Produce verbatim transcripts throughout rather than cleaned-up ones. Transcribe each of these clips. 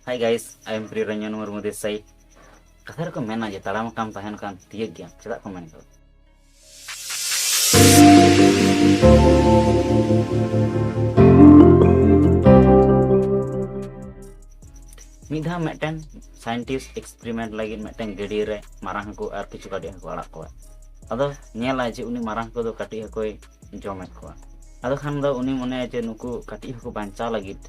Hi guys, I am Priyaranjan Murmu this side. ᱠᱟᱛᱷᱟ ᱨᱮᱠᱚ ᱢᱮᱱᱟ ᱡᱮ ᱛᱟᱲᱟᱢ ᱟᱠᱟᱢ ᱛᱟᱦᱮᱱ ᱠᱷᱟᱱ ᱛᱤᱭᱟᱹᱜ ᱜᱮᱭᱟᱢ, ᱪᱮᱫᱟᱜ ᱠᱚ ᱢᱮᱱ ᱠᱟᱫᱟ? ᱢᱤᱫ ᱫᱷᱟᱣ ᱢᱤᱫᱴᱮᱱ scientist experiment ᱞᱟᱹᱜᱤᱫ ᱢᱤᱫᱴᱮᱱ ᱜᱟᱹᱰᱭᱟᱹ ᱨᱮ ᱢᱟᱨᱟᱝ ᱦᱟᱹᱠᱩ ᱟᱨ ᱠᱤᱪᱷᱩ ᱠᱟᱹᱴᱤᱡ ᱦᱟᱹᱠᱩ ᱟᱲᱟᱜ ᱠᱚᱣᱟ᱾ ᱟᱫᱚ ᱧᱮᱞᱟᱭ ᱡᱮ ᱩᱱᱤ ᱢᱟᱨᱟᱝ ᱦᱟᱹᱠᱩ ᱫᱚ ᱠᱟᱹᱴᱤᱡ ᱦᱟᱹᱠᱩᱭ ᱡᱚᱢᱮᱫ ᱠᱚᱣᱟ᱾ ᱟᱫᱚ ᱠᱷᱟᱱ ᱫᱚ ᱩᱱᱤ ᱢᱚᱱᱮᱭᱟ ᱡᱮ ᱱᱩᱠᱩ ᱠᱟᱹᱴᱤᱡ ᱦᱟᱹᱠᱩ ᱵᱟᱧᱪᱟᱣ ᱞᱟᱹᱜᱤᱫ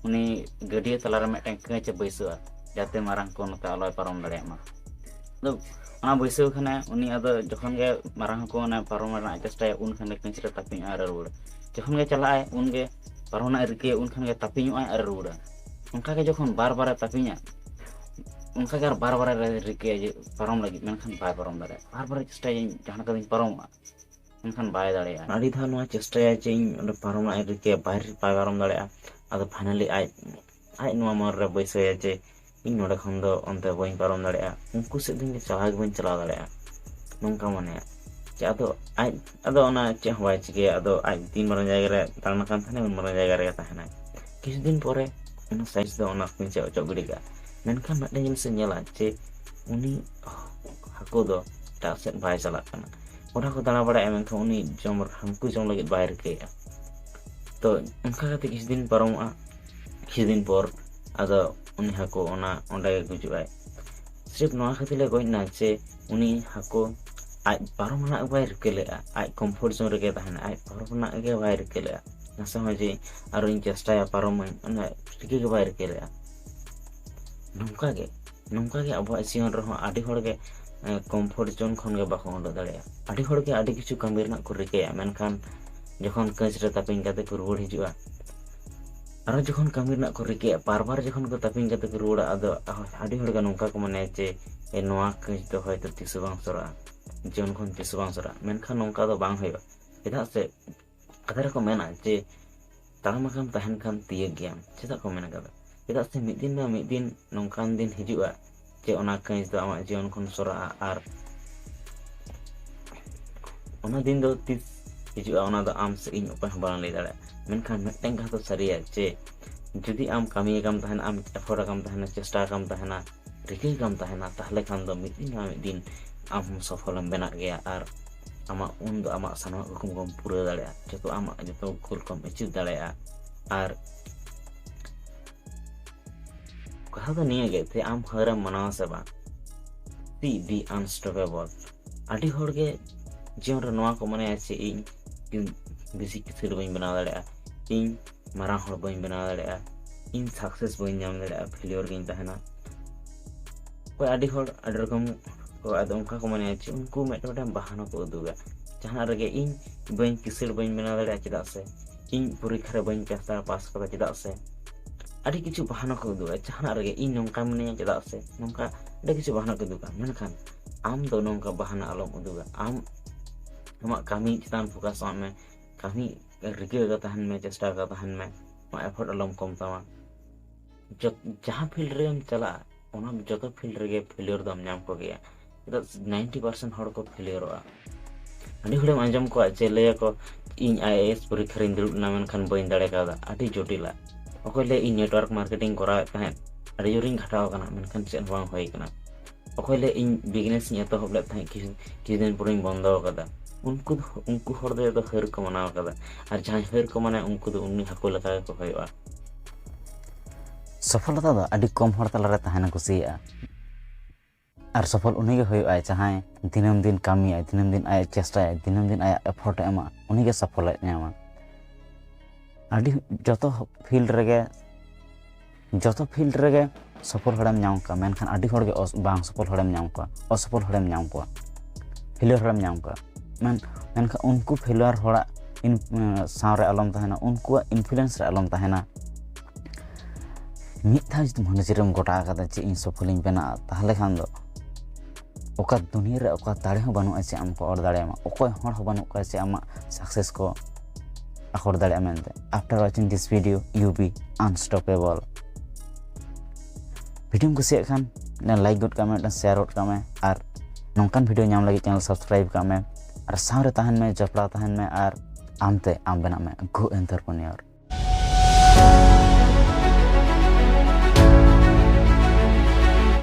ᱩᱱᱤ ᱜᱟᱹᱰᱭᱟᱹ ᱛᱟᱞᱟᱨᱮ ᱢᱤᱫᱴᱮᱱ ᱠᱟᱹᱪ ᱮ ᱵᱟᱹᱭᱥᱟᱹᱣᱟ, ᱡᱟᱛᱮ ᱢᱟᱨᱟᱝ ᱦᱟᱹᱠᱩ ᱱᱚᱛᱮ ᱟᱞᱚᱭ ᱯᱟᱨᱚᱢ ᱫᱟᱲᱮᱭᱟᱜ ᱢᱟ᱾ ᱟᱫᱚ ᱚᱱᱟ ᱵᱟᱹᱭᱥᱟᱹᱣ ᱠᱷᱟᱱᱮ ᱩᱱᱤ ᱟᱫᱚ ᱡᱚᱠᱷᱚᱱ ᱜᱮ ᱢᱟᱨᱟᱝ ᱦᱟᱹᱠᱩ ᱚᱱᱟ ᱯᱟᱨᱚᱢ ᱨᱮᱱᱟᱜ ᱮ ᱪᱮᱥᱴᱟᱭᱟ, ᱩᱱ ᱠᱷᱟᱱ ᱜᱮ ᱠᱟᱹᱪ ᱨᱮ ᱛᱟᱹᱯᱤᱧᱚᱜᱼᱟ ᱟᱨ ᱨᱩᱣᱟᱹᱲᱟ᱾ ᱡᱚᱠᱷᱚᱱ ᱜᱮ ᱪᱟᱞᱟᱜᱼᱟᱭ, ᱩᱱ ᱜᱮ ᱯᱟᱨᱚᱢ ᱨᱮᱱᱟᱜ ᱮ ᱨᱤᱠᱟᱹᱭᱟ, ᱩᱱ ᱠᱷᱟᱱ ᱜᱮ ᱛᱟᱹᱯᱤᱧᱚᱜᱼᱟᱭ ᱟᱨ ᱨᱩᱣᱟᱹᱲᱟ᱾ ᱚᱱᱠᱟ ᱜᱮ ᱡᱚᱠᱷᱚᱱ ᱵᱟᱨ ᱵᱟᱨᱮ ᱛᱟᱹᱯᱤᱧᱟ, ᱚᱱᱠᱟ ᱜᱮ ᱟᱨ ᱵᱟᱨ ᱵᱟᱨᱮ ᱨᱤᱠᱟᱹᱭᱟ ᱡᱮ ᱯᱟᱨᱚᱢ ᱞᱟᱹᱜᱤᱫ, ᱢᱮᱱᱠᱷᱟᱱ ᱵᱟᱭ ᱯᱟᱨᱚᱢ ᱫᱟᱲᱮᱭᱟᱜᱼᱟ᱾ ᱵᱟᱨ ᱵᱟᱨᱮ ᱪᱮᱥᱴᱟᱭᱟ ᱡᱮ ᱤᱧ ᱡᱟᱦᱟᱸ ᱞᱮᱠᱟ ᱛᱤᱧ ᱯᱟᱨᱚᱢᱚᱜᱼᱟ, ᱢᱮᱱᱠᱷᱟᱱ ᱵᱟᱭ ᱫᱟᱲᱮᱭᱟᱜᱼᱟ᱾ ᱟᱹᱰᱤ ᱫᱷᱟᱣ ᱱᱚᱣᱟ ᱪᱮᱥᱴᱟᱭᱟ ᱡᱮ ᱤᱧ ᱚᱸᱰᱮ ᱯᱟᱨᱚᱢ ᱨᱮᱱᱟᱜ ᱤᱧ ᱨᱤᱠᱟᱹᱭᱟ, ᱵᱟᱭ ᱵᱟᱭ ᱯᱟᱨᱚᱢ ᱫᱟᱲᱮᱭᱟᱜᱼᱟ᱾ ᱟᱫᱚ finally ᱟᱡ ᱟᱡ ᱱᱚᱣᱟ ᱢᱚᱱ ᱨᱮ ᱵᱟᱹᱭᱥᱟᱹᱣᱟ ᱡᱮ ᱤᱧ ᱱᱚᱰᱮ ᱠᱷᱚᱱ ᱫᱚ ᱚᱱᱛᱮ ᱵᱟᱹᱧ ᱯᱟᱨᱚᱢ ᱫᱟᱲᱮᱭᱟᱜᱼᱟ, ᱩᱱᱠᱩ ᱥᱮᱫ ᱫᱚ ᱤᱧ ᱫᱚ ᱪᱟᱞᱟᱣ ᱜᱮ ᱵᱟᱹᱧ ᱪᱟᱞᱟᱣ ᱫᱟᱲᱮᱭᱟᱜᱼᱟ, ᱱᱚᱝᱠᱟ ᱢᱚᱱᱮᱭᱟ᱾ ᱪᱮ ᱟᱫᱚ ᱟᱡ ᱟᱫᱚ ᱚᱱᱟ ᱪᱮᱫ ᱦᱚᱸ ᱵᱟᱭ ᱪᱤᱠᱟᱹᱭᱟ᱾ ᱟᱫᱚ ᱟᱡ ᱛᱤᱱ ᱢᱟᱨᱟᱝ ᱡᱟᱭᱜᱟ ᱨᱮ ᱫᱟᱬᱟᱱ ᱠᱟᱱ ᱛᱟᱦᱮᱱᱟᱭ, ᱩᱱ ᱢᱟᱨᱟᱝ ᱡᱟᱭᱜᱟ ᱨᱮᱜᱮ ᱛᱟᱦᱮᱱᱟᱭ᱾ ᱠᱤᱪᱷᱩ ᱫᱤᱱ ᱯᱚᱨᱮ ᱚᱱᱟ scientist ᱫᱚ ᱚᱱᱟ ᱠᱚᱧᱪᱮ ᱚᱪᱚᱜ ᱜᱤᱰᱤ ᱠᱟᱜᱼᱟ᱾ ᱢᱮᱱᱠᱷᱟᱱ ᱢᱤᱫᱴᱮᱱ ᱡᱤᱱᱤᱥ ᱮ ᱧᱮᱞᱟ ᱡᱮ ᱩᱱᱤ ᱦᱟᱹᱠᱩ ᱫᱚ ᱮᱴᱟᱜ ᱥᱮᱫ ᱵᱟᱭ ᱪᱟᱞᱟᱜ ᱠᱟᱱᱟ᱾ ᱜᱚᱴᱟ ᱠᱚ ᱫᱟᱬᱟ ᱵᱟᱲᱟᱭᱟ, ᱢᱮᱱᱠᱷᱟᱱ ᱩᱱᱤ ᱡᱚᱢ ᱦᱟᱹᱠᱩ ᱡᱚᱢ ᱞᱟᱹᱜᱤᱫ ᱵᱟᱭ ᱨᱤᱠᱟᱹᱭᱮᱫᱼᱟ᱾ ᱛᱚ ᱚᱱᱠᱟ ᱠᱟᱛᱮ ᱠᱤᱪᱷᱩ ᱫᱤᱱ ᱯᱟᱨᱚᱢᱚᱜᱼᱟ᱾ ᱠᱤᱪᱷᱩ ᱫᱤᱱ ᱯᱚᱨ ᱟᱫᱚ ᱩᱱᱤ ᱦᱟᱹᱠᱩ ᱚᱱᱟ ᱚᱸᱰᱮ ᱜᱮ ᱜᱩᱡᱩᱜᱼᱟᱭ᱾ ᱥᱨᱤᱯ ᱱᱚᱣᱟ ᱠᱷᱟᱹᱛᱤᱨ ᱞᱮ ᱜᱚᱡ ᱮᱱᱟ ᱡᱮ ᱩᱱᱤ ᱦᱟᱹᱠᱩ ᱟᱡ ᱯᱟᱨᱚᱢ ᱨᱮᱱᱟᱜ ᱵᱟᱭ ᱨᱤᱠᱟᱹ ᱞᱮᱫᱼᱟ, ᱟᱡ comfort zone ᱨᱮᱜᱮ ᱛᱟᱦᱮᱱᱟ, ᱟᱡ ᱯᱟᱨᱚᱢ ᱨᱮᱱᱟᱜ ᱜᱮ ᱵᱟᱭ ᱨᱤᱠᱟᱹ ᱞᱮᱫᱼᱟ᱾ ᱱᱟᱥᱮ ᱦᱚᱸ ᱡᱮ ᱟᱨᱚᱧ ᱪᱮᱥᱴᱟᱭᱟ ᱯᱟᱨᱚᱢᱟᱹᱧ, ᱚᱱᱟ ᱨᱤᱠᱟᱹ ᱜᱮ ᱵᱟᱭ ᱨᱤᱠᱟᱹ ᱞᱮᱫᱼᱟ᱾ ᱱᱚᱝᱠᱟ ᱜᱮ ᱱᱚᱝᱠᱟ ᱜᱮ ᱟᱵᱚᱣᱟᱜ ᱡᱤᱭᱚᱱ ᱨᱮᱦᱚᱸ ᱟᱹᱰᱤ ᱦᱚᱲ ᱜᱮ comfort zone ᱠᱷᱚᱱ ᱜᱮ ᱵᱟᱠᱚ ᱩᱰᱩᱠ ᱫᱟᱲᱮᱭᱟᱜᱼᱟ᱾ ᱟᱹᱰᱤ ᱦᱚᱲ ᱜᱮ ᱟᱹᱰᱤ ᱠᱤᱪᱷᱩ ᱠᱟᱹᱢᱤ ᱨᱮᱱᱟᱜ ᱠᱚ ᱨᱤᱠᱟᱹᱭᱟ, ᱢᱮᱱᱠᱷᱟᱱ ᱡᱚᱠᱷᱚᱱ ᱠᱟᱹᱪ ᱨᱮ ᱛᱟᱹᱯᱤᱧ ᱠᱟᱛᱮ ᱠᱚ ᱨᱩᱣᱟᱹᱲ ᱦᱤᱡᱩᱜᱼᱟ, ᱟᱨᱚ ᱡᱚᱠᱷᱚᱱ ᱠᱟᱹᱢᱤ ᱨᱮᱱᱟᱜ ᱠᱚ ᱨᱤᱠᱟᱹᱭᱟ, ᱵᱟᱨ ᱵᱟᱨ ᱡᱚᱠᱷᱚᱱ ᱠᱚ ᱛᱟᱹᱯᱤᱧ ᱠᱟᱛᱮ ᱠᱚ ᱨᱩᱣᱟᱹᱲᱟ, ᱟᱫᱚ ᱟᱹᱰᱤ ᱦᱚᱲ ᱜᱮ ᱱᱚᱝᱠᱟ ᱠᱚ ᱢᱚᱱᱮᱭᱟ ᱡᱮ, "ᱮ, ᱱᱚᱣᱟ ᱠᱟᱹᱪ ᱫᱚ ᱦᱚᱭᱛᱳ ᱛᱤᱥ ᱦᱚᱸ ᱵᱟᱝ ᱥᱚᱨᱟᱜᱼᱟ, ᱡᱤᱭᱚᱱ ᱠᱷᱚᱱ ᱛᱤᱥ ᱦᱚᱸ ᱵᱟᱝ ᱥᱚᱨᱟᱜᱼᱟ", ᱢᱮᱱᱠᱷᱟᱱ ᱱᱚᱝᱠᱟ ᱫᱚ ᱵᱟᱝ ᱦᱩᱭᱩᱜᱼᱟ᱾ ᱪᱮᱫᱟᱜ ᱥᱮ ᱠᱟᱛᱷᱟ ᱨᱮᱠᱚ ᱢᱮᱱᱟ ᱡᱮ, "ᱛᱟᱲᱟᱢ ᱟᱠᱟᱢ ᱛᱟᱦᱮᱱ ᱠᱷᱟᱱ ᱛᱤᱭᱟᱹᱜ ᱜᱮᱭᱟᱢ", ᱪᱮᱫᱟᱜ ᱠᱚ ᱢᱮᱱ ᱠᱟᱫᱟ? ᱪᱮᱫᱟᱜ ᱥᱮ ᱢᱤᱫ ᱫᱤᱱ ᱵᱟᱝ ᱢᱤᱫ ᱫᱤᱱ ᱱᱚᱝᱠᱟᱱ ᱫᱤᱱ ᱦᱤᱡᱩᱜᱼᱟ ᱡᱮ ᱚᱱᱟ ᱠᱟᱹᱪ ᱫᱚ ᱟᱢᱟᱜ ᱡᱤᱭᱚᱱ ᱠᱷᱚᱱ ᱥᱚᱨᱟᱜᱼᱟ, ᱟᱨ ᱚᱱᱟ ᱫᱤᱱ ᱫᱚ ᱛᱤᱥ ᱦᱤᱡᱩᱜᱼᱟ, ᱚᱱᱟ ᱫᱚ ᱟᱢ ᱥᱮ ᱤᱧ ᱚᱠᱚᱭ ᱦᱚᱸ ᱵᱟᱝ ᱞᱟᱹᱭ ᱫᱟᱲᱮᱭᱟᱜᱼᱟ᱾ ᱢᱮᱱᱠᱷᱟᱱ ᱢᱤᱫᱴᱮᱱ ᱠᱟᱛᱷᱟ ᱫᱚ ᱥᱟᱹᱨᱤᱭᱟ ᱡᱮ ᱡᱩᱫᱤ ᱟᱢ ᱠᱟᱹᱢᱤ ᱟᱠᱟᱢ ᱛᱟᱦᱮᱱᱟ, ᱟᱢ effort ᱟᱠᱟᱢ ᱛᱟᱦᱮᱱᱟ, ᱪᱮᱥᱴᱟ ᱟᱠᱟᱢ ᱛᱟᱦᱮᱱᱟ, ᱨᱤᱠᱟᱹ ᱟᱠᱟᱢ ᱛᱟᱦᱮᱱᱟ, ᱛᱟᱦᱚᱞᱮ ᱠᱷᱟᱱ ᱫᱚ ᱢᱤᱫ ᱫᱤᱱ ᱵᱟᱝ ᱢᱤᱫ ᱫᱤᱱ ᱟᱢ ᱦᱚᱸ ᱥᱚᱯᱷᱚᱞᱮᱢ ᱵᱮᱱᱟᱜ ᱜᱮᱭᱟ᱾ ᱟᱨ ᱟᱢᱟᱜ ᱩᱱ ᱫᱚ ᱟᱢᱟᱜ ᱥᱟᱱᱟᱢᱟᱜ ᱠᱩᱠᱢᱩ ᱠᱚᱢ ᱯᱩᱨᱟᱹᱣ ᱫᱟᱲᱮᱭᱟᱜᱼᱟ, ᱡᱚᱛᱚ ᱟᱢᱟᱜ ᱡᱚᱛᱚ goal ᱠᱚᱢ achieve ᱫᱟᱲᱮᱭᱟᱜᱼᱟ᱾ ᱟᱨ ᱠᱟᱛᱷᱟ ᱫᱚ ᱱᱤᱭᱟᱹ ᱜᱮ, ᱛᱮ ᱟᱢ ᱦᱟᱹᱨᱮᱢ ᱢᱟᱱᱟᱣᱟ ᱥᱮ ᱵᱟᱝ? See the unstoppable. ᱟᱹᱰᱤ ᱦᱚᱲ ᱜᱮ ᱡᱤᱭᱚᱱ ᱨᱮ ᱱᱚᱣᱟ ᱠᱚ ᱢᱚᱱᱮᱭᱟ ᱡᱮ ᱤᱧ, ᱤᱧ ᱵᱮᱥᱤ ᱠᱤᱥᱟᱹᱬ ᱵᱟᱹᱧ ᱵᱮᱱᱟᱣ ᱫᱟᱲᱮᱭᱟᱜᱼᱟ, ᱤᱧ ᱢᱟᱨᱟᱝ ᱦᱚᱲ ᱵᱟᱹᱧ ᱵᱮᱱᱟᱣ ᱫᱟᱲᱮᱭᱟᱜᱼᱟ, ᱤᱧ success ᱵᱟᱹᱧ ᱧᱟᱢ ᱫᱟᱲᱮᱭᱟᱜᱼᱟ, failure ᱜᱤᱧ ᱛᱟᱦᱮᱱᱟ᱾ ᱚᱠᱚᱭ ᱟᱹᱰᱤ ᱦᱚᱲ ᱟᱹᱰᱤ ᱨᱚᱠᱚᱢ ᱠᱚ ᱟᱫᱚ ᱚᱱᱠᱟ ᱠᱚ ᱢᱚᱱᱮᱭᱟ ᱡᱮ ᱩᱱᱠᱩ ᱢᱤᱫᱴᱮᱱ ᱢᱤᱫᱴᱮᱱ ᱵᱟᱦᱟᱱᱟ ᱠᱚ ᱩᱫᱩᱜᱟ ᱡᱟᱦᱟᱱᱟᱜ ᱨᱮᱜᱮ, ᱤᱧ ᱵᱟᱹᱧ ᱠᱤᱥᱟᱹᱬ ᱵᱟᱹᱧ ᱵᱮᱱᱟᱣ ᱫᱟᱲᱮᱭᱟᱜᱼᱟ ᱪᱮᱫᱟᱜ ᱥᱮ, ᱤᱧ ᱯᱚᱨᱤᱠᱠᱷᱟ ᱨᱮ ᱵᱟᱹᱧ ᱯᱟᱥ ᱫᱟᱲᱮᱭᱟᱜᱼᱟ ᱯᱟᱥ ᱠᱟᱫᱟ ᱪᱮᱫᱟᱜ ᱥᱮ, ᱟᱹᱰᱤ ᱠᱤᱪᱷᱩ ᱵᱟᱦᱟᱱᱟ ᱠᱚ ᱩᱫᱩᱜᱟ ᱡᱟᱦᱟᱱᱟᱜ ᱨᱮᱜᱮ, ᱤᱧ ᱱᱚᱝᱠᱟ ᱢᱤᱱᱟᱹᱧᱟ ᱪᱮᱫᱟᱜ ᱥᱮ, ᱱᱚᱝᱠᱟ ᱟᱹᱰᱤ ᱠᱤᱪᱷᱩ ᱵᱟᱦᱟᱱᱟ ᱠᱚ ᱩᱫᱩᱜᱟ᱾ ᱢᱮᱱᱠᱷᱟᱱ ᱟᱢ ᱫᱚ ᱱᱚᱝᱠᱟ ᱵᱟᱦᱟᱱᱟ ᱟᱞᱚᱢ ᱩᱫᱩᱜᱟ᱾ ᱟᱢ ᱟᱢᱟᱜ ᱠᱟᱹᱢᱤ ᱪᱮᱛᱟᱱ focus ᱚᱜ ᱢᱮ, ᱠᱟᱹᱢᱤ ᱨᱤᱠᱟᱹ ᱟᱠᱟᱫ ᱛᱟᱦᱮᱱ ᱢᱮ, ᱪᱮᱥᱴᱟ ᱟᱠᱟᱫ ᱛᱟᱦᱮᱱ ᱢᱮ, ᱟᱢᱟᱜ effort ᱟᱞᱚᱢ ᱠᱚᱢ ᱛᱟᱢᱟ᱾ ᱡᱚᱛ- ᱡᱟᱦᱟᱸ field ᱨᱮᱢ ᱪᱟᱞᱟᱜᱼᱟ, ᱚᱱᱟ ᱡᱚᱛᱚ field ᱨᱮᱜᱮ failure ᱫᱚᱢ ᱧᱟᱢ ᱠᱚᱜᱮᱭᱟ᱾ ᱪᱮᱫᱟᱜ ᱥᱮ ninety percent ᱦᱚᱲ ᱠᱚ ᱯᱷᱮᱞᱤᱭᱚᱨᱚᱜᱼᱟ᱾ ᱟᱹᱰᱤ ᱦᱚᱲᱮᱢ ᱟᱸᱡᱚᱢ ᱠᱚᱣᱟ ᱡᱮ ᱞᱟᱹᱭᱟᱠᱚ, "ᱤᱧ IAS ᱯᱚᱨᱤᱠᱠᱷᱟ ᱨᱤᱧ ᱫᱩᱲᱩᱵ ᱞᱮᱱᱟ, ᱢᱮᱱᱠᱷᱟᱱ ᱵᱟᱹᱧ ᱫᱟᱲᱮ ᱠᱟᱣᱫᱟ, ᱟᱹᱰᱤ ᱡᱚᱴᱤᱞᱟ᱾" ᱚᱠᱚᱭ ᱞᱟᱹᱭᱟ, "ᱤᱧ network marketing ᱠᱚᱨᱟᱣᱮᱫ ᱛᱟᱦᱮᱸᱫ, ᱟᱹᱰᱤ ᱡᱳᱨᱤᱧ ᱠᱷᱟᱴᱟᱣ ᱟᱠᱟᱱᱟ, ᱢᱮᱱᱠᱷᱟᱱ ᱪᱮᱫ ᱦᱚᱸ ᱵᱟᱝ ᱦᱩᱭ ᱟᱠᱟᱱᱟ᱾" ᱚᱠᱚᱭ ᱞᱟᱹᱭᱟ, "ᱤᱧ business ᱤᱧ ᱮᱛᱚᱦᱚᱵ ᱞᱮᱫ ᱛᱟᱦᱮᱸᱫ, ᱠᱤᱪᱷᱩ ᱠᱤᱪᱷᱩ ᱫᱤᱱ ᱯᱚᱨᱮᱧ ᱵᱚᱱᱫᱚ ᱟᱠᱟᱫᱟ᱾" ᱩᱱᱠᱩ ᱫᱚ, ᱩᱱᱠᱩ ᱦᱚᱲ ᱫᱚ ᱡᱚᱛᱚ ᱦᱟᱹᱨ ᱠᱚ ᱢᱟᱱᱟᱣ ᱟᱠᱟᱫᱟ, ᱟᱨ ᱡᱟᱦᱟᱸᱭ ᱦᱟᱹᱨ ᱠᱚ ᱢᱟᱱᱟᱣᱟ, ᱩᱱᱠᱩ ᱫᱚ ᱩᱱᱤ ᱦᱟᱹᱠᱩ ᱞᱮᱠᱟ ᱜᱮᱠᱚ ᱦᱩᱭᱩᱜᱼᱟ᱾ ᱥᱚᱯᱷᱚᱞᱚᱛᱟ ᱫᱚ ᱟᱹᱰᱤ ᱠᱚᱢ ᱦᱚᱲ ᱛᱟᱞᱟᱨᱮ ᱛᱟᱦᱮᱱ ᱠᱩᱥᱤᱭᱟᱜᱼᱟ᱾ ᱟᱨ ᱥᱚᱯᱷᱚᱞ ᱩᱱᱤᱜᱮ ᱦᱩᱭᱩᱜᱼᱟᱭ, ᱡᱟᱦᱟᱸᱭ ᱫᱤᱱᱟᱹᱢ ᱫᱤᱱ ᱠᱟᱹᱢᱤᱭᱟᱭ, ᱫᱤᱱᱟᱹᱢ ᱫᱤᱱ ᱟᱡ ᱪᱮᱥᱴᱟᱭᱟᱭ, ᱫᱤᱱᱟᱹᱢ ᱫᱤᱱ ᱟᱭᱟᱜ effort ᱮ ᱮᱢᱟ, ᱩᱱᱤᱜᱮ ᱥᱚᱯᱷᱚᱞᱮ ᱧᱟᱢᱟ᱾ ᱟᱹᱰᱤ ᱡᱚᱛᱚ field ᱨᱮᱜᱮ, ᱡᱚᱛᱚ field ᱨᱮᱜᱮ ᱥᱚᱯᱷᱚᱞ ᱦᱚᱲᱮᱢ ᱧᱟᱢ ᱠᱚᱣᱟ, ᱢᱮᱱᱠᱷᱟᱱ ᱟᱹᱰᱤ ᱦᱚᱲᱜᱮ ᱚᱥ- ᱵᱟᱝ ᱥᱚᱯᱷᱚᱞ ᱦᱚᱲᱮᱢ ᱧᱟᱢ ᱠᱚᱣᱟ, ᱚᱥᱚᱯᱷᱚᱞ ᱦᱚᱲᱮᱢ ᱧᱟᱢ ᱠᱚᱣᱟ, ᱯᱷᱮᱞᱤᱭᱚᱨ ᱦᱚᱲᱮᱢ ᱧᱟᱢ ᱠᱚᱣᱟ᱾ ᱢᱮᱱ- ᱢᱮᱱᱠᱷᱟᱱ ᱩᱱᱠᱩ ᱯᱷᱮᱞᱤᱭᱚᱨ ᱦᱚᱲᱟᱜ ᱤᱱ- ᱥᱟᱶᱨᱮ ᱟᱞᱚᱢ ᱛᱟᱦᱮᱱᱟ, ᱩᱱᱠᱩᱣᱟᱜ influence ᱨᱮ ᱟᱞᱚᱢ ᱛᱟᱦᱮᱱᱟ᱾ ᱢᱤᱫ ᱫᱷᱟᱣ ᱡᱩᱫᱤ ᱢᱚᱱᱮ ᱡᱤᱣᱤ ᱨᱮᱢ ᱜᱚᱴᱟ ᱟᱠᱟᱫᱟ ᱡᱮ ᱤᱧ ᱥᱚᱯᱷᱚᱞᱤᱧ ᱵᱮᱱᱟᱜᱼᱟ, ᱛᱟᱦᱚᱞᱮ ᱠᱷᱟᱱ ᱫᱚ ᱚᱠᱟ ᱫᱩᱱᱤᱭᱟᱹ ᱨᱮ ᱚᱠᱟ ᱫᱟᱲᱮ ᱦᱚᱸ ᱵᱟᱹᱱᱩᱜᱼᱟ ᱡᱮ ᱟᱢ ᱠᱚ ᱚᱨ ᱫᱟᱲᱮᱭᱟᱢᱟ, ᱚᱠᱚᱭ ᱦᱚᱲ ᱦᱚᱸ ᱵᱟᱹᱱᱩᱜ ᱠᱚᱣᱟ ᱡᱮ ᱟᱢᱟᱜ success ᱠᱚ ᱟᱠᱚᱨ ᱫᱟᱲᱮᱭᱟᱜᱼᱟ ᱢᱮᱱᱛᱮ᱾ After watching this video, you be unstoppable. ᱵᱷᱤᱰᱤᱭᱳᱢ ᱠᱩᱥᱤᱭᱟᱜ ᱠᱷᱟᱱ ᱢᱤᱫᱴᱟᱝ like ᱜᱚᱫ ᱠᱟᱜ ᱢᱮ, ᱢᱤᱫᱴᱟᱝ share ᱜᱚᱫ ᱠᱟᱜ ᱢᱮ, ᱟᱨ ᱱᱚᱝᱠᱟᱱ ᱵᱷᱤᱰᱤᱭᱳ ᱧᱟᱢ ᱞᱟᱹᱜᱤᱫ channel subscribe ᱠᱟᱜ ᱢᱮ, ᱟᱨ ᱥᱟᱶᱨᱮ ᱛᱟᱦᱮᱱ ᱢᱮ, ᱡᱚᱯᱲᱟᱣ ᱛᱟᱦᱮᱱ ᱢᱮ, ᱟᱨ ᱟᱢᱛᱮ ᱟᱢ ᱵᱮᱱᱟᱜ ᱢᱮ Go Entrepreneur᱾